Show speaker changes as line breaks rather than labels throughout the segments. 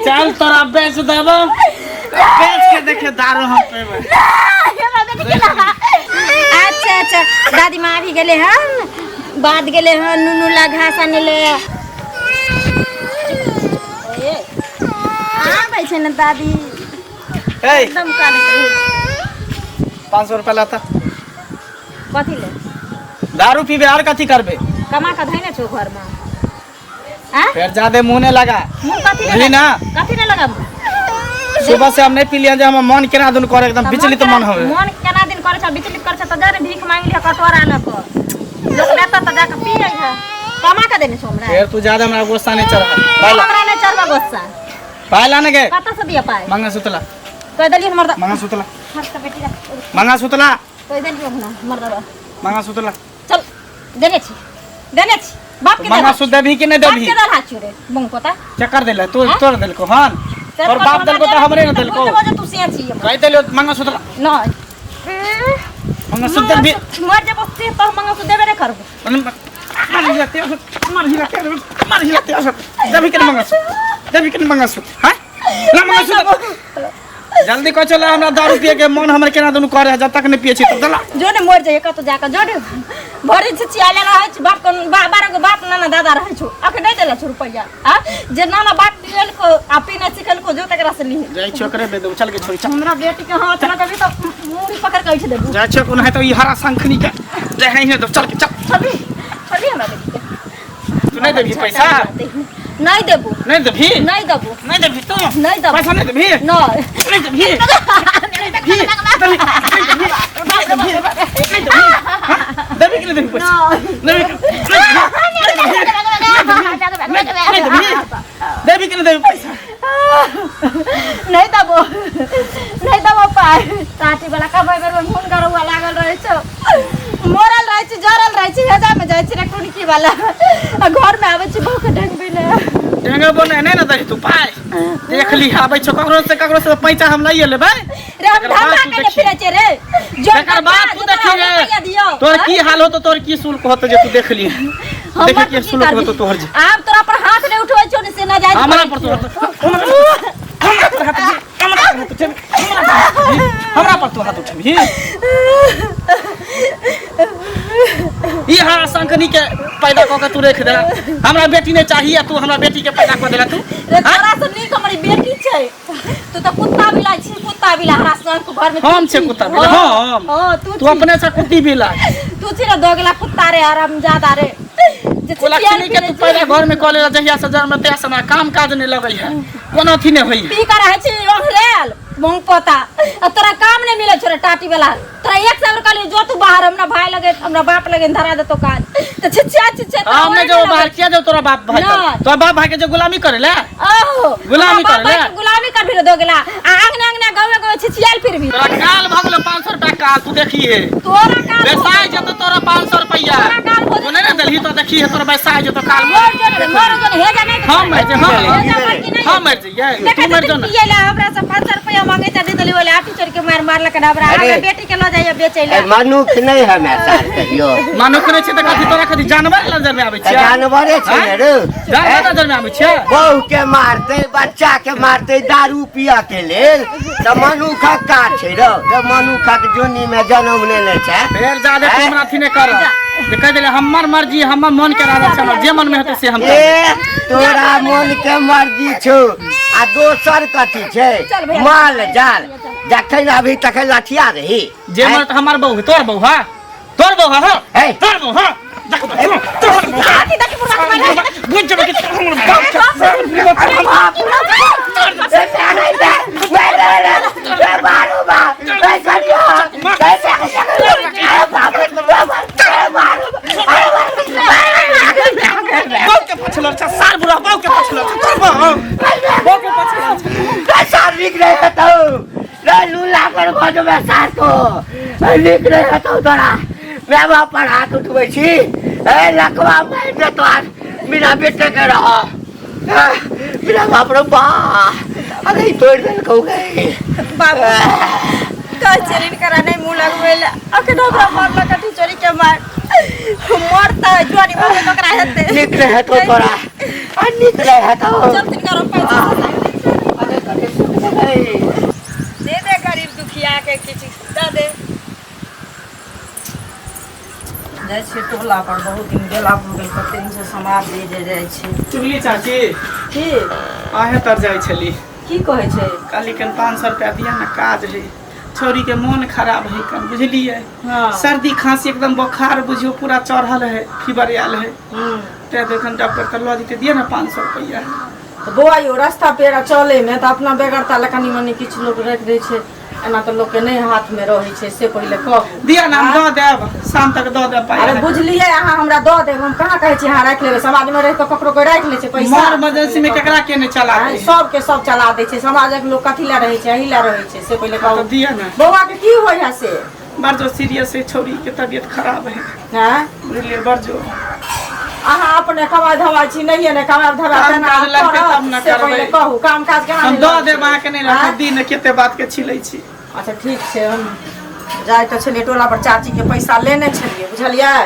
चल तोरा बेच देबो, बेच के देखे दारू हम पेबे।
अच्छा अच्छा, दादी माँ भी गेले हन, बाद गेले हन नुनू ला घास आने ले। ए, आबै छै ने दादी।
ए
एकदम कानैत रहै छै।
500 रुपया लाता।
कथी ले?
दारू पीबे और कथी करबे?
कमा कऽ धैने छौ घरमे। आँ?
फिर ज्यादा मुंह नहीं लगा।
मुँह कथी
बुझली
ने
ना?
कथी ने लगा मुँह?
सुबह से हम नहीं पी लिया जे हमर मन केना दुन करे एकदम विचलित मन होवे।
मन केना दिन करे छ, विचलित करे छ, त जा ने भीख मांगि लिह कटोरा लऽ कऽ, लोक देतऽ तऽ जाकऽ पी अइहे। कमा कऽ देने छौ हमरा।
फिर तू ज्यादा हमरा गुस्सा नहीं चढ़ा। पाइला।
हमरा नहि चढ़बा गुस्सा।
पाइला ने गे।
कतऽ से दिअ पाइ?
मंगा सुतला।
कहि देलियै हमर
मंगा सुतला।
हट तऽ बेटी,
मंगा सुतला।
कहि देलियै हमरा मर्दबा।
मंगा सुतला।
चल, देने छी, देने छी बाप के।
मंगा सुत देबही कि नहीं
बाप
देबही?
के दरहा चुरे बंकोता
चक्कर देले तू।
हाँ?
तोड़ देलको हन, तोर बाप देलको तऽ हमरे ने देलको।
तू से छी
कहि देलियो मंगा सुतला।
नहीं।
मंगा सुत देबही।
मर जब से तो मंगा सुत देबे नहीं करबो।
मर हिलाते, मर हिलाते, मर हिलाते। देबही कि नहीं मंगा सुत? देबही कि नहीं मंगा सुत? हां ना, मंगा सुत जल्दी। कह चला, हमरा दारू पिए के मन हमर केना दुनू करे है, जब तक नहीं पिए छी तब दला।
जो ने मर जाइए कतौ जाके, जो ने भरि दिन छिचियाले रहै छी। बाप को 12 गो बाप नाना दादा रहै छौ, अखन नहि देले छौ रुपैआ। आ जे नाना बाप पियलको आ पीना सिखलको, जो तकरा से लिहे।
जाइ छियो करे बे, चल के छोड़ी चल।
हमरा बेटी के हाथ लगबी तऽ मूड़ी पकड़ के ऐठ देबू।
जाइ छियो कोन है तो ई हरा शंखनी के जाइ है तो चल के चल।
छोड़ी, छोड़ी हमरा बेटी के।
तू नहीं देबही पैसा?
नहीं देबू।
नहीं देबही?
नहीं देबू।
नहीं देबही तू?
नहीं देबू।
पैसा नहीं देबही?
नहीं।
नहीं देबही? नहीं देबही? देबही? नहीं देबही? नहीं देबही? हाँ? देबही कि नहीं देबही पैसा?
नहीं।
देबही? नहीं देबही? देबही कि नहीं देबही पैसा?
नहीं देबो, नहीं देबो पाइ। टाटी वाला कमाइ बेर में मोन गरौआ लागल रहै छौ। मरल रहै छी, जरल रहै छी, हेजा में जाइ छी रे टुनकी वाला, आ घर में आबै छी बहु के ढंगबै ले।
टेंगे बोने नहीं ना दही तू पाइ। देख ली, आबै छौ ककरो से, ककरो से पैसा हम लइए लेबै।
रे हम
तकर बाद
धंधा
तू
केने
देखी।
फिरै छियै रे जो।
तकर बाद तू देखी रे,
रुपैआ दियौ।
तोर की हाल होतो, तोर की शुल्क होतो जे तू देख ली।
हमर
देखे
की
की शुल्क
करबी?
होतो तोहर जे।
आब तोरा पर हाथ नहीं उठबै छौ ने, से ना जाय।
हमरा पर तू हाथ, हमरा पर हाथ उठेबही, हमरा पर हाथ उठेबही, हमरा पर तू हाथ उठेबही। ई हरा शंखनी के पैदा कऽ के तू रख देला। हमरा बेटी नहीं चाहिए, तू हमरा बेटी के पैदा कऽ देला तू।
रे, तोरा से नीक हमर ई बेटी छै। तू तऽ कुत्ता बिला छी, कुत्ता बिला हरा संग घर में।
हम छै कुत्ता बिला? हम?
हां, तू
तू
छी।
अपने से कुत्ती बिला।
तू छी रे दोगला कुत्ता रे, हरामजादा रे, जे
कुलक्षणी
चिचियाल
के तू
फिरै
पैदा
छी।
घर में कऽ लेला, जहिया से जन्म तहिया से हमरा काम काज नहीं लगै है, कोनो अथी नहीं होई है।
पी कर रहै छी ओहरेल मूंग पोता, आ तोरा काम नहीं मिले छौ रे टाटी वाला। तोरा एक साल कहली जो तू बाहर, हमरा भाई लगे, हमरा बाप लगे धरा देतो काज, तऽ छिछिया छिछिया तोरा
हम नहीं
ओहे
जो
नहि
बाहर
लगै।
किया जाओ तोरा बाप भाई
नहीं।
तोरा बाप भाई के जो गुलामी करे ले।
ओहो,
गुलामी
हमरा बाप
करे ले।
भाई के गुलामी करबी रे दोगला, आ अंगना अंगना गाँवे गाँवे छिछियाल फिरबी।
तोरा काल भऽ गेलो 500 रुपया काल, तू देखिए।
तोरा काल
बेसाय जेतो तोरा 500 रुपया।
तोरा काल हो
तू नहीं ने देलही तो देखिए तोरा बेसाय जेतो काल।
मर जो रे, मर जो रे, हे जा नहीं।
हम मर जे, हम
हे जा मर कि नहीं?
हम मर जइयै,
देखै
तू मर
छथिन
जो ना।
पियै ला हमरा से 500 रुपया मांगे छै, दे देली। ओले आठी चोर के मार मारलक हमरा।
अरे।
हमरा बेटी के लऽ जाइए बेचै
ए,
ला।
मनुख नहि हमे सार कहियो।
मनुख नहि छै तऽ कथी तोरा कथी जानवर नजर में आबै छै?
जानवरे छै ने रे।
जानवर नजर में आबै छै?
बहू के मारतै, बच्चा के मारतै दारू पियऽ के लेल, तऽ मनुखक काज छै रौ? तऽ मनुखक जोनी मे जनम लेने छै।
फेर जादे तू हमरा अथी नहि कर जे, कहि देले हमर मर्जी, हमर मन के राजा छै, हमर जे मन में हेतै से हम करबै।
ए, तोरा मन के मर्जी छौ आ दोसर कथी छै?
चल भैया।
माल जाल जखन अभी तखन लठिया रही।
जे मन तऽ हमर बहू, तोर बहू हा, तोर बहू हा।
हे।
तोर बहू हा, देख, तोर बहू हा।
देखी देखी बुढ़वा के मारे।
बुझ जेबै कि हमर बाप छै।
अरे बाप रे, ए, ए, ए, ए, ए, ए, मारू बा, ए, करिया, ए, ए, बाप रे, ए, मारू बा, अरे बाप रे,
बहू के पछलर छै सार बुढ़ा, बहू के पछलर छै तोर बहू, बहू के पछलर छै।
ए, सार नीक नहि हेतौ रे, लूला पर भऽ जेबै सार तो। ए, नीक नहि हेतौ तोरा, माय बाप पर हाथ उठबै छी। ए, लकवा मारि देतो आज, बिना बेटे के रह। ए, बिना बाप रे बा, अरे ई तोड़ि देलकौ गे।
बाबू कहै छै करा नहीं मुँह लगबै ला, अखन हमरा मारलक अठी चोरी के मार, मरतै जोरी मरतै तऽ ओकरा हेतै।
नीक नहि हेतौ तोरा, आ नीक नहि हेतौ।
चल तिनकर हम पैसा। टोला पर बहुत दिन गेला भऽ गेल कते दिनसँ समाज जे जे जाइ छै।
चुगली चाची।
की?
आहे तर जाइ छली।
की कहै छै?
कहली कन 500 रुपया दिया ने, काज है, छौरी के मोन खराब है कन, बुझलिए?
हाँ।
सर्दी खांसी एकदम बुखार बुझियो पूरा चढ़ल है, फीवर आयल है। ते देखन डॉक्टर तऽ लऽ जेतै, दिया ने 500 रुपया।
तऽ बौआ यौ, रास्ता पेड़ा चलैमे तऽ अपना बेगरता लए कनि मनि किछु लोक राखि दै छै, एना तऽ लोकके नहि हाथमे रहै छै, से पहिले कहू।
दिया ने, हम दऽ देब, शाम तक दऽ देब पाइ।
अरे बुझलियै, अहाँ हमरा दऽ देब, हम कहाँ कहै छी अहाँ राखि लेबै। समाजमे रहि कऽ ककरो कोइ राखि लै छै पैसा?
मर इमरजेंसी में केकरा के नहि चला
आँय,
दै?
सबके सब चला दै छै। समाजक लोक कथी लए रहै छै? एही लए रहै छै, से पहिले
तऽ
कहू।
दिया ने।
बौआ के की होइ है से?
बड़ जो सीरियस है, छौरी के तबियत खराब है।
आँय?
बुझलियै, बड़ जो
अहाँ अपने कमाइ धमाइ छी नहिये ने कमाइ धमाइ
काम
केना
काज लगतै
करत,
तब ने
से
करबै।
पहिले कहू, काम काज केना
हम
नहि
दऽ
लगतै?
देब अहाँके, नहि राखब।
आँय?
दिन कते बात के छिलै छी।
अच्छा ठीक छै। हम जाइ तऽ छलियै टोला पर, चाचीके पैसा लेने छलियै, बुझलियै?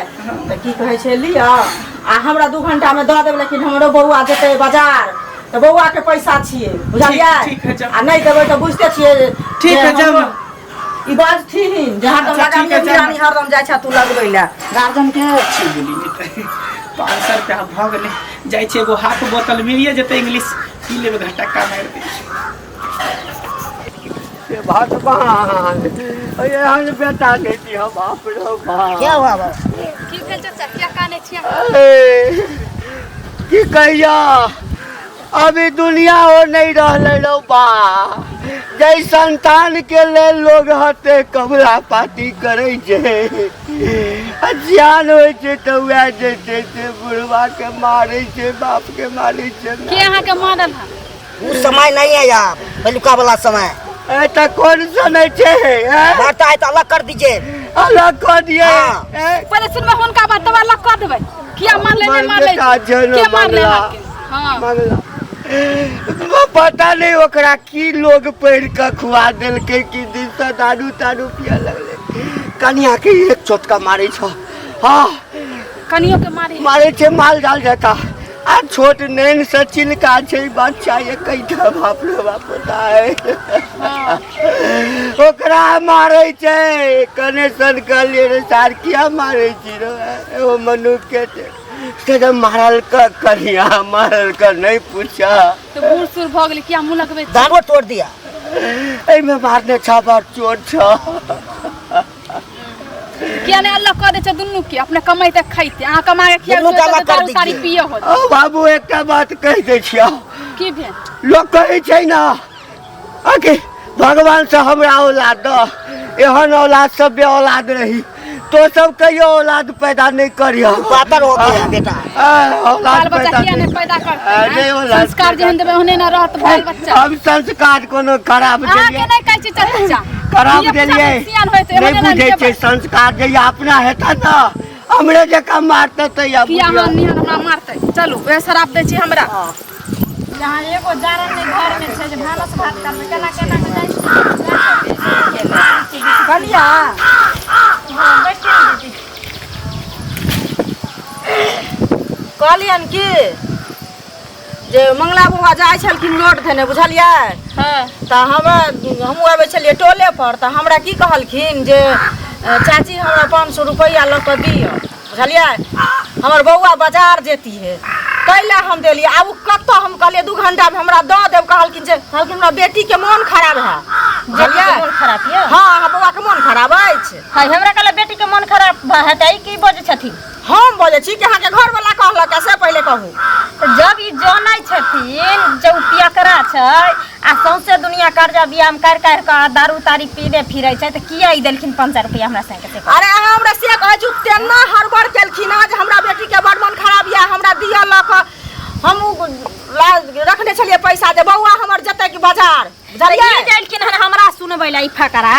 तऽ की कहै छै, लिअ आ हमरा 2 घंटामे दऽ देब, लेकिन हमरो बौआ जेतै बाजार तऽ बौआके पैसा छियै, बुझलियै?
ठीक है, जाउ।
आ नहि देबै तऽ बुझिते छियै।
ठीक
जे
है, जाउ
हमरो-
ने।
ई बाजथिन जे हरदम
अच्छा, ठीक है,
लगानी
जाउ।
रानी हरदम जाइ छै तू लगबै लए गार्जियन के।
500 रुपया भऽ गेलै, जाइ छै एगो हाफ बोतल मिलिए जेतै, इंग्लिश पी लेबै, घटक्का मारि दै।
हे भगवान, एहन बेटा नहि दिह, बाप रो बाप।
क्या हुआ बाबा?
की भेल चाचा, किया कानै छियै?
ए, की कहिया, अभी दुनिया हो नहीं रहलै रौ बा, जै संतान के लेल लोग हते कबला पाती करै छै आ जियान होइ छै तऽ वएह जे छै से बुढ़वा के मारै छै, बाप के मारै छै।
के अहाँके मारल हन?
वो समय नहीं है यार, पहिलुका वाला समय।
ए तऽ कोन समय छै, ए?
मारता है तो अलग कर दीजिए।
अलग कऽ दियै?
हाँ।
ए?
पहिले सुनबै हुनका बात तब अलग कऽ देबै। किया मारले, नहि मारले?
बेटा छै ने।
के मारले
मंगला।
अहाँके? हाँ।
मंगला, पता नहीं ओकरा की लोग पढ़ि कऽ खुआ देलकै कि दिनसँ दारू तारू पिए लगलै। कनिया के एक चोटका मारै छ, हाँ।
कनियो के मारे?
मारै छै माल जाल जकाँ। आ छोट नैन से चिलका छै बच्चा एकैटा, बाप रे बाप, होता है। ओकरा मारै छै। कनेक्शन कहलियै रे सार, किया मारै छी रे? एगो मनुख के छै से जब मारल क कनिया मारल क नहि पूछा।
तऽ बूढ़ सूढ़ भऽ गेलै, किया मुँह लगबै छी?
दानो तोड़ दिया।
एहिमे मारने छ, बड़ चोट छ।
किया नहि अलग कऽ दै छै दुनू के? अपने कमैते खैते, अहाँ कमा के खियाबै
दुनू के
छियै
अलग
तऽ
कर
दारू तारी
दीजिए।
पिए होत।
ओ बाबू, एकटा बात कहि दै छियौ।
की भेल?
लोक कहै छै ने आकि भगवान से हमरा औलाद दऽ, एहन औलाद सब बे औलाद रही तो सब कहियो औलाद पैदा नहीं करियो।
पातर हो गया बेटा।
औलाद
बाल बच्चा
पैदा
किया नहि पैदा करतै?
आ, नहि
आँय?
औलाद
संस्कार
पैदा
जेहन देबै ओहने ने रहत बाल बच्चा।
हम संस्कार कोनो खराब
अहाँके
देलियै?
नहि कहै छी चाचा।
खराब
धिया पुता
देलियै?
सियान होइत
नहि
ओहने ने
बुझै छै
देबै।
संस्कार, जहिया अपना हेतै ने हमरे जकाँ मारतै तहिया
किया
बुझियौ।
अहाँ निहन हमरा मारतै? चलू, वएह शराब दै छी हमरा।
यहाँ एगो जारन नहि घरमे छै जे भानस भात करबै, केना केना कऽ जाइ छी कनिया। कहलियनि कि जे मंगला बौआ जाइ छलखिन रोड धेने, बुझलियै?
हँ।
तऽ हम हमहूँ अबै छलियै टोले पर, तऽ हमरा की कहलखिन जे चाची, हमरा 500 रुपैआ लऽ कऽ दिअ, बुझलियै? हमर बौआ बाजार जेतिहे, ताहि लए हम देलियै। आब ओ कतऽ? हम कहलियै 2 घंटामे हमरा दऽ देब। कहलखिन जे, कहलखिन हमरा बेटीके मोन खराब है, बुझलियै?
मोन खराब यऽ?
हँ, अहाँ बौआके मोन खराब अछि।
हाय, हमरा कहल बेटीके मोन खराब हेतै, की बजै छथिन?
हम बजै छी कि अहाँके घरवला कहलक से पहिले कहू।
तऽ जब ई जनै छथिन जे ओ पियकरा छै आ सौंसे दुनिया कर्जा बियाम काटि काटि कऽ दारू तारी पीने फिरै छै, तऽ किया ई देलखिन 500 रुपैआ हमरा संगे से कहू?
अरे अहाँ हमरा से कहै छी, तेना हड़बड़ केलखिन हँ जे हमरा बेटीके बड़ मन खराब यऽ, हमरा दिअ लऽ कऽ। हम उ रखने छलियै पैसा जे बौआ हमर जेतै कि बाजार,
तऽ ई
बुझलियै?
देलखिन हन हमरा सुनबै लए ई फकरा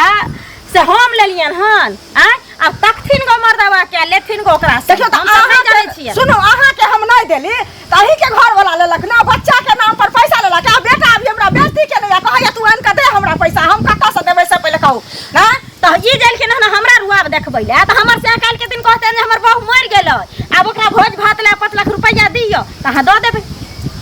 से हम लेलियन हन। आँय, आब तकथिन गो मर्दवा के, लेथिन गो ओकरा से।
देखियौ तऽ
हम सब नहि जानै
अहाँके
छियै।
सुनू, अहाँके हम नहि देली तऽ अहीँके घरवला लेलक ने, बच्चाके नाम पर पैसा लेलक। आ बेटा अभी हमरा बेइज्जती केने यऽ, कहैया तू आनि कऽ दे हमरा पैसा। हम कतऽसँ देबै से पहिले कहू ने।
तऽ ई देलखिन हन हमरा रुआब देखबै लए, तऽ हमर से काल्हि के दिन कहतै जे हमर बहू मरि गेलै, आब ओकरा भोज भात लए 5 लाख रुपैआ दियौ, तऽ अहाँ दऽ देबै?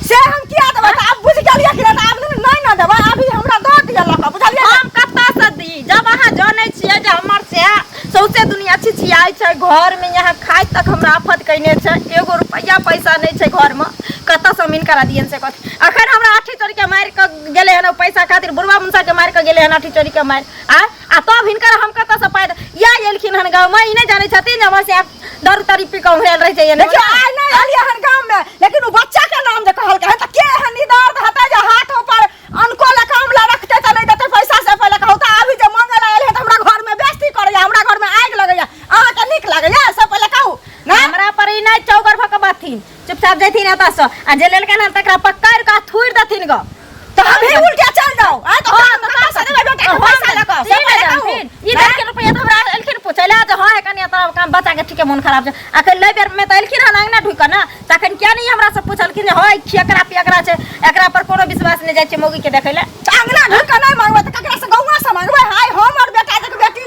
से हम किया देबै? तऽ आब बुझि गेलियै कि नहि? तऽ आब नहि ने देबै, अभी हमरा दऽ दिअ लऽ कऽ, बुझलियै?
हम कतऽसँ दी जब अहाँ जनै छियै जे हमर से सौंसे दुनिया छिछियाइ छै घरमे, यहाँ खाइ तक हमरा कयने छै, एगो रुपैआ पैसा नहि छै घरमे, कतऽसँ हम हिनकरा दियनि से कथी। अखन हमरा आठी चोरीके मारि कऽ गेलै हन, ओ पैसा खातिर बुढ़वा मुनसाके मारि कऽ गेलै हन आठी चोरीके मारि। आ आ तब हिनकर हम कतऽसँ पाइ या एलखिन हन गाँवमे, ई नहि जानै छथिन जे हमर से दारू तारू पी कऽ उहड़ल रहै छै एने।
देखियौ आइ नहि एलियै हन गाममे, लेकिन ओ बच्चाके नाम जे कहलकै हन तऽ के एहन निदर्द हेतै जे हाथ ऊपर अनको लए काम लए रखतै तऽ नहि देतै पैसा से पहिले कहू तऽ। अभी जे मांगे लए एलै हन तऽ हमरा घरमे बेइज्जती करैया, हमरा घरमे आगि लगैया, अहाँके नीक लागैया से पहिले कहू ना?
हमरा पर ई नहि चौगर भऽ कऽ बाथिन, चुपचाप जैथिन एतऽसँ, आ जे लेलकनि हन तकरा पकड़ि कऽ थुरि देथिन गऽ।
तऽ हम ही उल्टे चलि जाउ आ तऽ
हाँ,
हम कतऽ से देबै बेटाके पैसा लऽ कऽ से पहिले कहू।
ई 10 के रुपैआ तऽ हमरा एलखिन पूछै लए जे हँ हे कनिया, तोरा काम बच्चा के ठीके मोन खराब छै। अखन लै बेर मे तऽ एलखिन हन अंगना ढुकि कऽ ने, तखन किया नहि हमरा से पुछलखिन जे हँ खेकरा पियकरा छै, एकरा पर कोनो विश्वास नहि जाइ छै मौगी के देखै लए।
तऽ अंगना ढुकि कऽ नहि मांगबै तऽ ककरा से गौआ से मांगबै? हाय हमर बेटा जे बेटी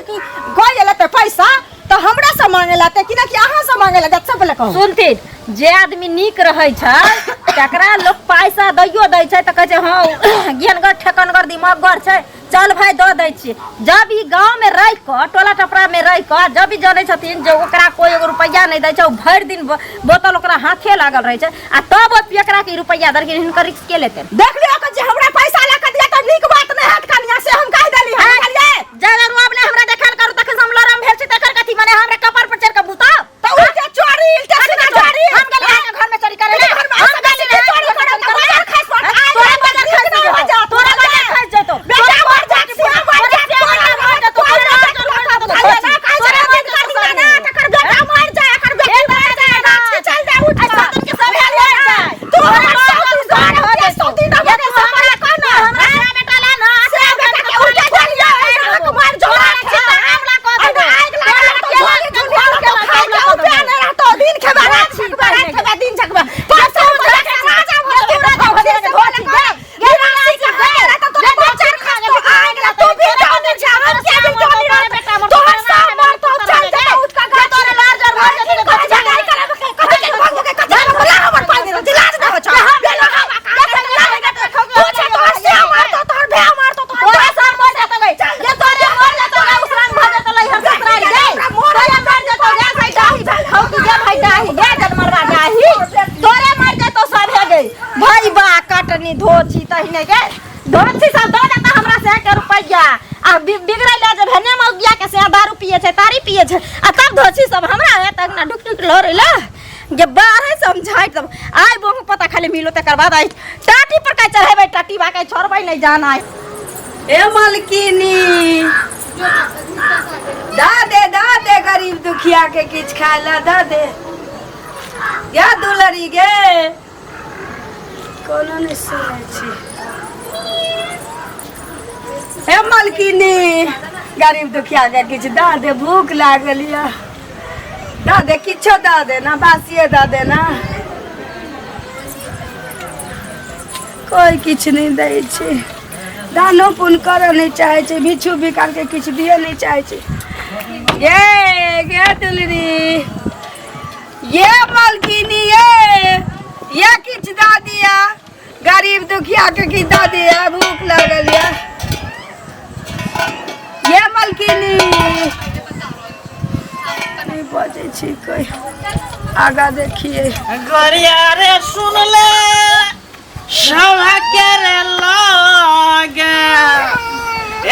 गई एलै तऽ पैसा तऽ हमरा से मांगे ला कि ना कि अहाँ से मांगे ला से पहिले कहू।
सुनथिन, जे आदमी नीक रहै छै तकरा लोक पैसा दैयो दै छै तऽ कहै छै हँ ज्ञानगर ठेकनगर दिमागगर छै, चल भाइ दऽ दै छियै। जब ई गाँवमे रहि कऽ टोला टपरामे रहि कऽ जब ई जनै छथिन जे ओकरा कोइ एगो रुपैआ नहि दै छै, ओ भरि दिन बोतल ओकरा हाथे लागल रहै छै, आ तब ओ एकरा के ई रुपैआ देलखिन, हिनकर रिक्स के लेतै?
देख लियौ कि जे हमरा पैसा लऽ कऽ दिया तऽ नीक बात नहि हैत कनिया, से हम कहि देली हन, बुझलियै?
जब रुआब नहि हमरा देखल करू तखन से हम लरम भेल छी, तकर कथी मने हमरा कपार पर चढ़ि कऽ बुताउ?
तऽ उ जे चोरी इल्टे सीधा चोरी
हम गेलियै अहाँके घरमे चोरी करै लए?
घरमे
हम गेलियै
चोरी
अहाँके
करब
घरमे
तऽ
चोरी
बाजार खसि पड़त।
करै लए?
आइ
तोरा
हमरा
बाजार
नीक
खसि
नहि
जेतौ,
भऽ जायत,
तोरा बाजार खसि जेतौ।
बेटा मर जायत, सिया मर जायत,
तोरा मर जेतौ,
तोरा
तोरा
मर
मर जेतौ,
जायत, बुझलियै ना? कहै छै
तोरा
ना,
मर
दिन
जेतौ,
कर दिना ना, तकर बेटा मर जाय, एकर बेटी मर जाय, गाछ के चल जाय उठ
आइ
कऽ।
सौतन के सब मर जाय।
तू हमर सौतन घर हो जेतौ, सौतन
ये तू हमरा कह ना, हमरा से बेटा ला ना,
से बेटा के उल्टे चलियो, ऐसा हक मार जोड़ा
तोरा चिता आमला कऽ देबौ।
आगि लागल तो झोली झुलिया तो खाइ के उपाय नहि रहतौ, दिन खेबे रात छकबे, रात खेबे दिन छकबे, परसों राजा भऽ जेतौ, धोती गए। निराशी के गए रहतौ, तोरा बच्चा खसतौ, आगि लगतौ, तू भी जानै छै, हम किया भी जानै रहतौ, तोहर सब मरतौ, चल जेतौ उठ कऽ गाछ।
तोरे लार जर मर जेतौ,
कथी करै छै, नहि करब, कथी के भंग के, कथी के बोला हमर पाइ देलौ, लाज नहि होइ छौ। तू छै तोहर से मारतौ, तोहर भै मारतौ, तोहर
तोरा सब मर जेतौ गई। ये तोरे मर जेतौ गई, उसरान भऽ जेतौ लइहर ससुरारि गई। तोरे मर जेतौ गे भाई डाही, हौ तू गे भाई डाही, गे जनमरवा डाही। तोरे मर जेतौ सब हे गई। भाई बा कटनी धोछी तहिने गे। धोछी सब दऽ देता हमरा से के रुपैआ। आ बिगड़ै ले जे भने मौगिया के से दारू पिए छै, तारी पिए छै। आ तब धोछी सब हमरा हे तक ना ढुक ढुक लड़ै ला। गे बाहर से हम झाँटि देब। आइ बहु पता खाली मिलो तकर बाद आइ टाटी पर का चढ़ेबै, टाटी बा के छोड़बै नहीं जान आइ।
ए मालकिनी दा दे, दा दे गरीब दुखिया के किछ खाय ला दा दे। गे दुलरी गे, कोनो नहि सुनै छी। हे मालकिनी गरीब दुखिया के किछ दा दे, भूख लागल यऽ, दा दे किछो दा दे ना, बासिए दा दे ना। कोइ किछु नहि दै छै, दानो पुण्य करऽ नहि चाहै छै, भिक्षु भिखारके किछु दिअ नहि चाहै छै। गे गे दुलरी ये मालकिनी ये ये किछु दऽ दिअ गरीब दुखिया के, किछु दऽ दिअ, भूख लागल यऽ। ये मालकिनी नहि बजै छी कोइ, आगा देखिए।
गरिया रे सुन ले सभा के रे लगे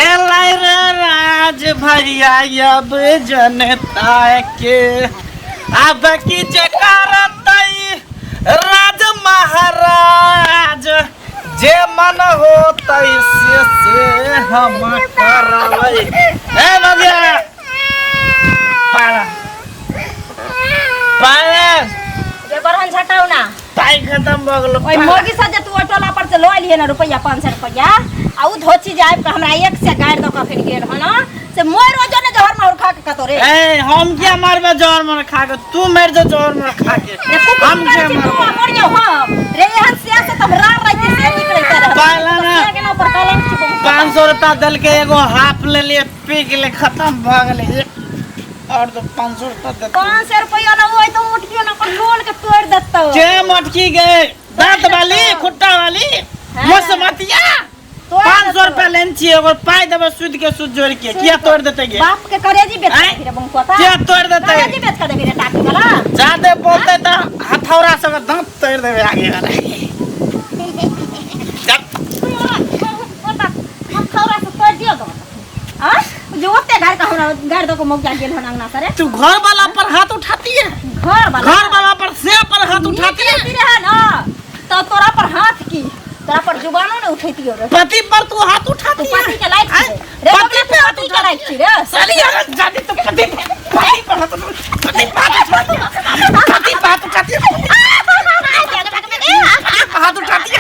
एलै रे राज भैया अब जनता के, अब की जे करतै राज महाराज, जे मन होतै से से हम करबै। ए बबिया पाला पाला
गे बरहन झटाउ ना,
पाइ खतम भऽ गेलो।
ओहि मौगी से जे तू ओहि टोला पर से लऽ एलियै ने रुपैआ 500 रुपैआ, आ उ धोची जे आबि कऽ हमरा एक से गाड़ि दऽ कऽ अखन गेल हन, से मोर रोजो ने जहर माहुर खा के कतौ रे।
ए हम किया मारबे जहर मार खा के? तू मर जा जहर मार खा के,
रे कुकुर
हम
करै
किया
छी तू
मारबे?
आ मरियौ हम रे, एहन सिया से तऽ राम राति से निकलैत रहे।
पाला ना।
सिया के नाम पर कलंक छी बहुत।
500 रुपया देलकै, एगो हाफ लेलियै, पी गेलै, खतम भऽ गेलै। एक और तो 500 रुपया देतै।
500 रुपैआ ना ओहि तो मोटकी ना पर लोल के तोड़ देतौ।
के मोटकी गए? दांत वाली, खुट्टा वाली,
हाँ।
मसमतिया।
तोड़
500
देतौ।
रुपया लेने छियै, ओकर पाइ देबै सूद के सूद जोड़ि के। किया तोड़ि देतै गे?
बाप के करेजी बेच
आँय?
के रे बंकुआ
किया तोड़ि देतै?
करेजी बेच के देबी रे टाटी वाला।
जादे बोलतै तऽ हथौड़ा से ओकर दाँत तोड़ि देबै आगे वाला। जा।
हथौड़ा से तोड़ि दियौ दो आ जो ओते घर का हमरा घर दो को मौका गेल हन अंगना सरे।
तू घर वाला पर हाथ उठाती है?
घर वाला,
घर वाला पर से पर हाथ उठाती है?
नीक रहे ना तो तोरा पर हाथ की, तोरा पर जुबानो ने उठैतियो रे।
पति पर तू हाथ उठाती
तू
है?
पति के लायक
आँय?
छी रे?
पति
पति
पे हाथ
के
उठाती
लायक छी रे?
साली अगर जाती तो पति, पति पर हाथ उठा, पति पर हाथ उठाती है, पति पर हाथ उठाती है, पति पर हाथ उठाती है,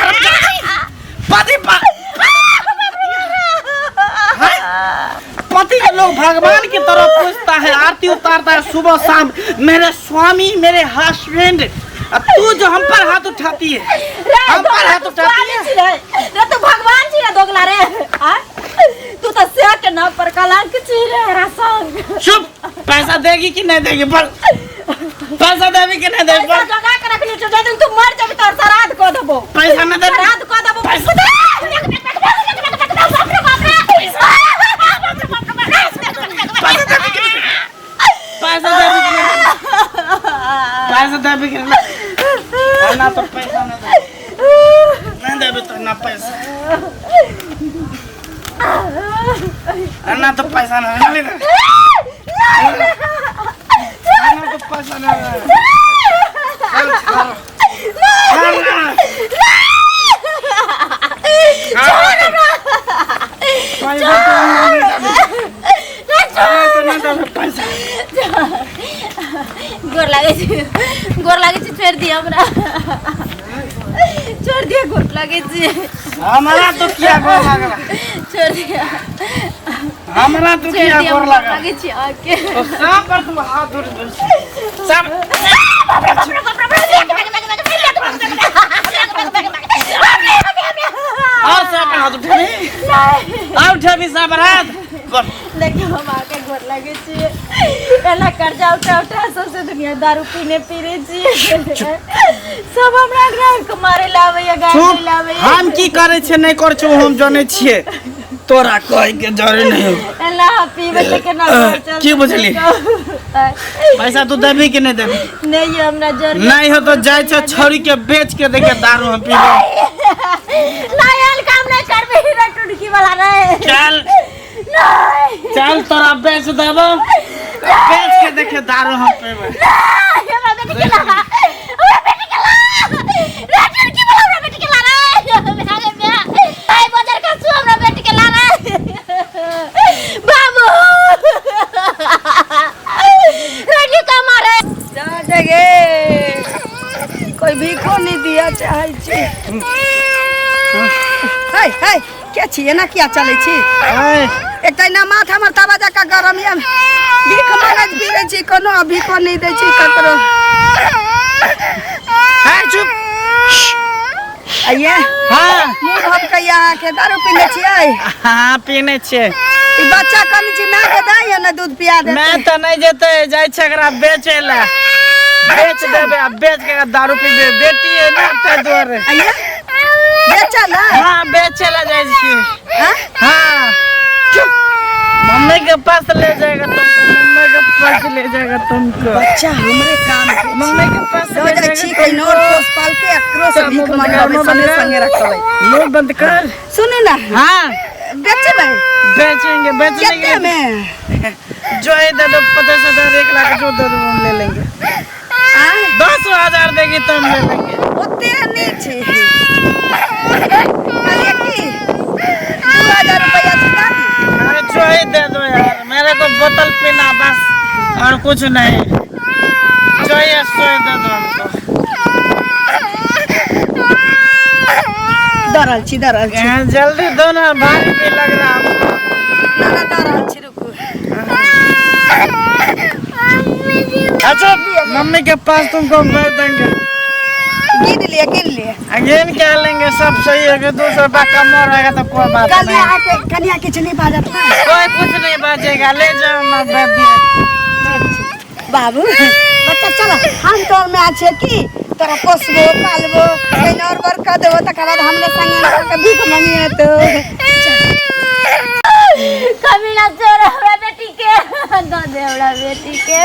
पति पर। हैं? पति के लोग भगवान की तरह पूजता है, आरती उतारता है सुबह शाम, मेरे स्वामी मेरे हस्बैंड, अब तू जो हम पर हाथ उठाती है,
रे
हम पर हाथ
तू
उठाती
स्वामी
है।
छी रे, रे तू भगवान छी रे दोगला रे। आ तू तो से के नाम पर कलंक छी रे रा संग।
चुप, पैसा देगी कि नहीं देगी? बोल, पैसा देगी कि नहीं देगी?
पैसा
बोल।
जगा के रखली छौ, जै दिन तू मर जेबी तोहर श्राद्ध कऽ देबो।
पैसा नहीं देगी?
श्राद्ध कऽ देबो।
पैसा। पैसा देगी कि नहीं? पैसा देगी कि नहीं? पैसा देगी कि नहीं? ना तो पैसा नहीं देगी, नहीं देगी तो ना पैसा, ना तो पैसा नहीं देगी, ना तो पैसा नहीं देगी। चल, छोड़। छोड़ ना। पैसा तो नहीं देगी। तो नहीं देगी पैसा।
गोर लागै छी, गोर लागै छी, छोड़ि दिअ हमरा, छोड़ि दिअ, गोर लागै छी।
हमरा तो किया गोर लागल?
छोड़ि दिअ।
हमरा तो
छोड़ि
किया
दिअ,
गोर
गोर
लागल?
लागै छी अहाँके।
तो सांप पर तुम हाथ उठ सब। और सांप पर हाथ उठेबी? और उठेबी सांप पर हाथ? बोल।
देखियौ, हम अहाँके गोर लागै छी। एना कर्जा उठा उठा सबसे दुनिया दारू पीने पीने छी। सब हमरा घर के मारे ला आबैया, गाड़ी
चुप।
ला आबैया।
हम की करै छियै नहि करै छियै ओ हम जनै छियै, तोरा कहै के जरूरी नहीं हो।
एना अहाँ पीबै तऽ केना घर चलतै?
की बुझली? पैसा तू देबी कि नहीं देबी?
नहि, हमरा जर
नहीं हो तो जाइ छै छौरी के बेच के देखे दारू हम पीबो।
नहीं, एहन काम नहीं करबै रे टुटकी वाला रे।
चल।
नहीं।
चल, तोरा बेच देबो, बेच के देखे दारू हम पीबे।
नहीं, हमरा बेटी के ला, हमरा बेटी के ला रे टुटकी वाला, हमरा बेटी के ला रे। अरे म्या, आई बाजार का सु, हमरा बेटी के ला रे बाबू रेडी का मारे।
जा गे, कोई भीखो नहीं दिया चाहै छी। है है, के छी? एना किया चलै छी?
ऐ,
एकटा एना माथ हमर तवा जकाँ गरम यऽ। भीख मांगैत फिरै छी, कोनो भीखो नहि दै छी ककरो।
है, चुप।
आइये।
हाँ।
मुँह भभकैया अहाँके, दारू पीने छियै?
हाँ, पीने छियै।
ई बच्चा कनि छी, मायके दैया ने दूध पिया देतै।
मैं तऽ नहि जेतै, जाइ छै एकरा बेचै लए। बेच देबै आ बेच के दारू पीबै। बेटी है ना ताहि दुआरे।
आइये, बेचल है?
हाँ, बेचे ला जाइ छी।
हाँ?
हाँ, चुप, मम्मी के पास ले जाएगा तुमको, मम्मी के पास ले जाएगा तुमको।
बच्चा हमरे काम के छी।
मम्मी के पास
लऽ
ले
जाइ
जाएगा
छी कहीं
तुमको।
और पोस पाल के अकरो से
चल,
भीख
मुँह बंद कर,
मंगाबै,
मुँह बंद
संगे
कर।
संगे रखबै।
मुंह बंद कर।
सुनू ना।
हाँ।
बेचबै?
बेचेंगे, बेचेंगे।
कते में?
जो है दे दो, 50,000, 1 लाख जो दे दो हम ले लेंगे।
आँय?
10,000 देगी तो हम ले लेंगे।
ओते नहि छै। कहलियै की 2000 रुपैआ छै, दऽ दी।
अरे जो ही दे दो यार, मेरे को बोतल पीना बस और कुछ नहीं। जो ही है सो ही दे दो हमको।
दऽ रहल छी, दऽ रहल छी।
यहाँ जल्दी दो ना, भारी भी लग रहा है हमको।
ना ना, दऽ रहल छी, रुकू।
अच्छा, मम्मी के पास तुमको भेज देंगे।
गिन लिअ, गिन लिअ।
अगेन क्या लेंगे, सब सही है। 200 रुपया कम और रहेगा तो कोई बात
कहलियै
नहीं।
अहाँके कनिया किछु नहि बाजत ने?
कोई कुछ नहीं बचेगा, ले जाओ ना, भेज दिए।
बाबू बच्चा, चल, हम तोर माय छियै की तोरा पोसबो पालबो, कहीं और बर कऽ देबो, तकर बाद हमरे संगे के भीख मंगिए तो। चल।
दे हमरा बेटी के।